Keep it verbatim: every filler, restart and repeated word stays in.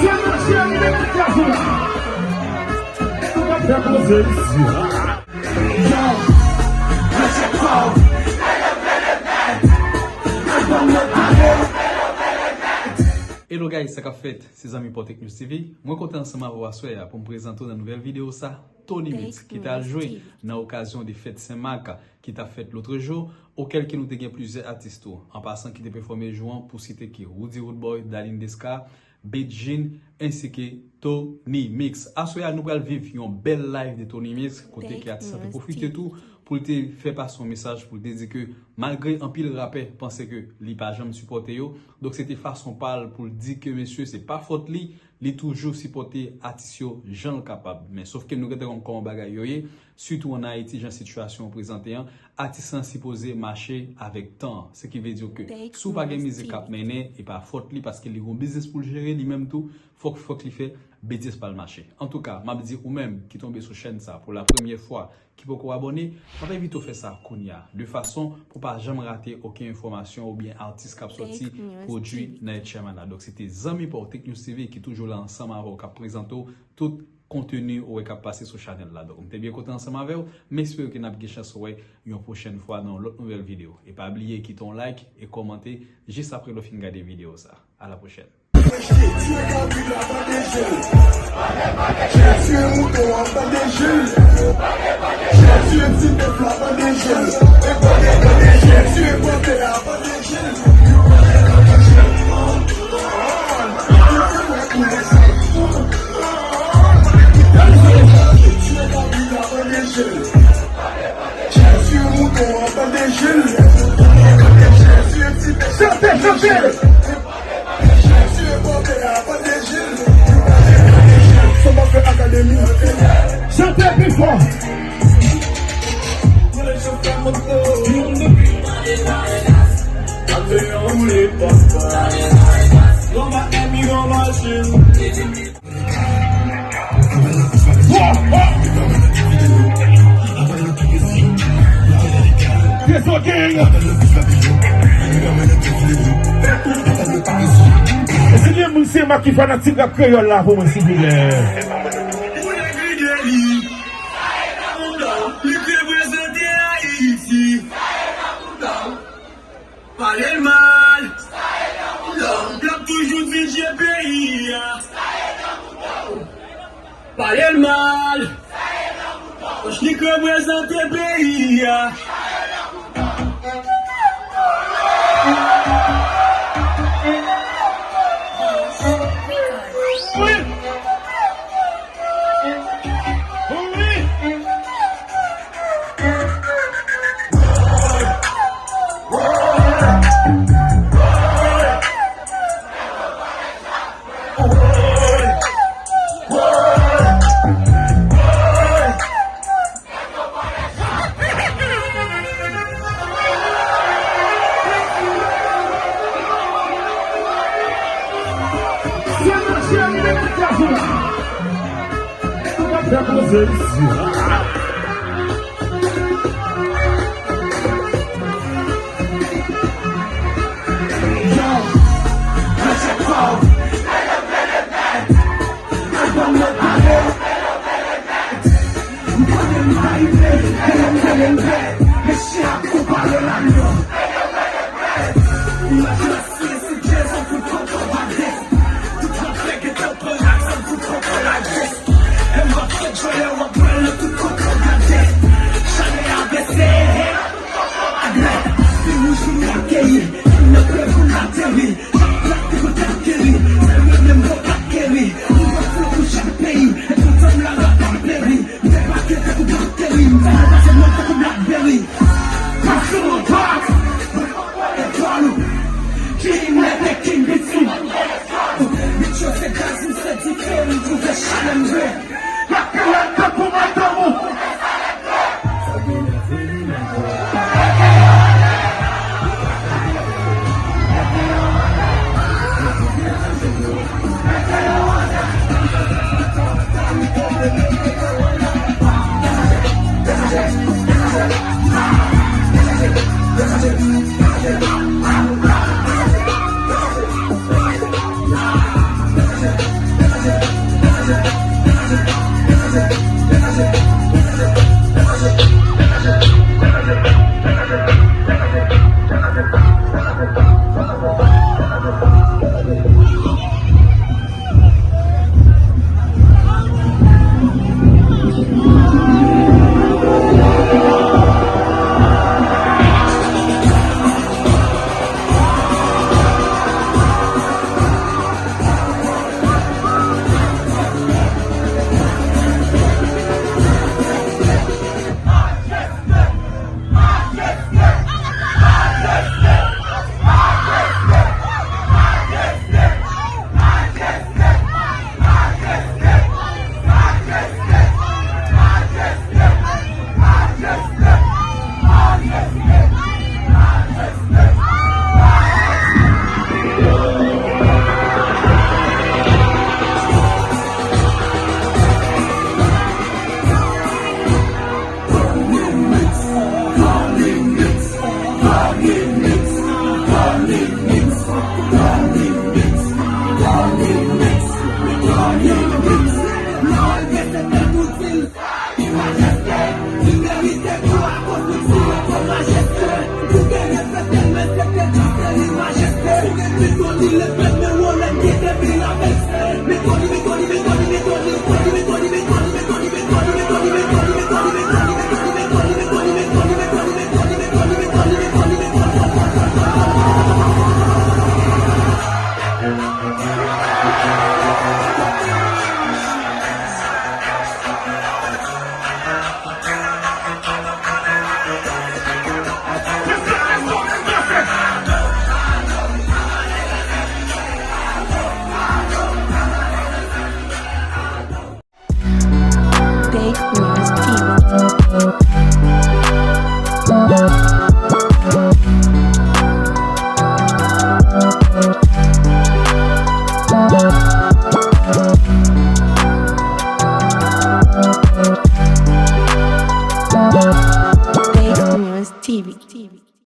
Fè mache ak Big Gazou la. Nou pa fè koze isi. Hello guys, sa k ap fèt? Se zanmi Paw Tech News T V. Mwen kontan ansanm avè w aswè a pou m prezante w nan nouvèl videyo sa, Tony Mix, ki t al jwe nan okazyon de fèt Sen Mak ki t ap fèt lotrejou, okèl ke nou te gen plizyè atis tou. An pasan ki te pèfòme jou an, pou site ki Roody Roodboy, Darline Desca, Bedjine, ensi ke Tony Mix. Aswè a, nou pral viv yon bèl live de Tony Mix, kote ke atis la te pwofite tou pou l te fè pase yon mesaj pou l te di ke malgre anpil rapè panse ke li pa janm sipòte yo, donk se te fason pa l pou l di ke mesye se pa fòt li, li toujou sipòte atis yo jan l kapab. Men sof ke nou gentan konn kòman bagay yo ye, sitou ann Ayiti, jan sitiyasyon an prezante an, atis lan sipoze mache avèk tan an. Se ki vle di ke si w pa gen mizik k ap mennen, e pa fòt li, paske li gon biznis pou l jere, li menm tou, fòk, fòk li fè biznis pa l mache. Antouka, m ap di ou menm ki tonbe sou chèn sa pou la premyè fwa, ki poko abòne, m ap envite w fè sa kounye a, de fason pou w pa janm rate okenn enfòmasyon oubyen atis k ap sòti pwodui nan Etchèman la. Donk, se te zanmi pa w, Tech News T V, ki toujou la ansanm avè w, k ap prezante w tout konteni ou wè k ap pase sou chanèl la. Donk, m te byen kontan ansanm avè w, m espere ke n ap gen chans wè yon pwochèn fwa nan yon lòt nouvèl videyo. E pa bliye kite yon like e kòmante jis apre lè w fin gade videyo sa. A la pwochèn. Chante, chante! Chante pi fò! Trezò Gang. E se li menm, se Mak ki fanatik rap kreyòl la pou mwen, silvouplè. Li reprezante Ayiti. Pale l mal. L ap toujou di je peyi a. Pale l mal. Paske li k reprezante peyi a.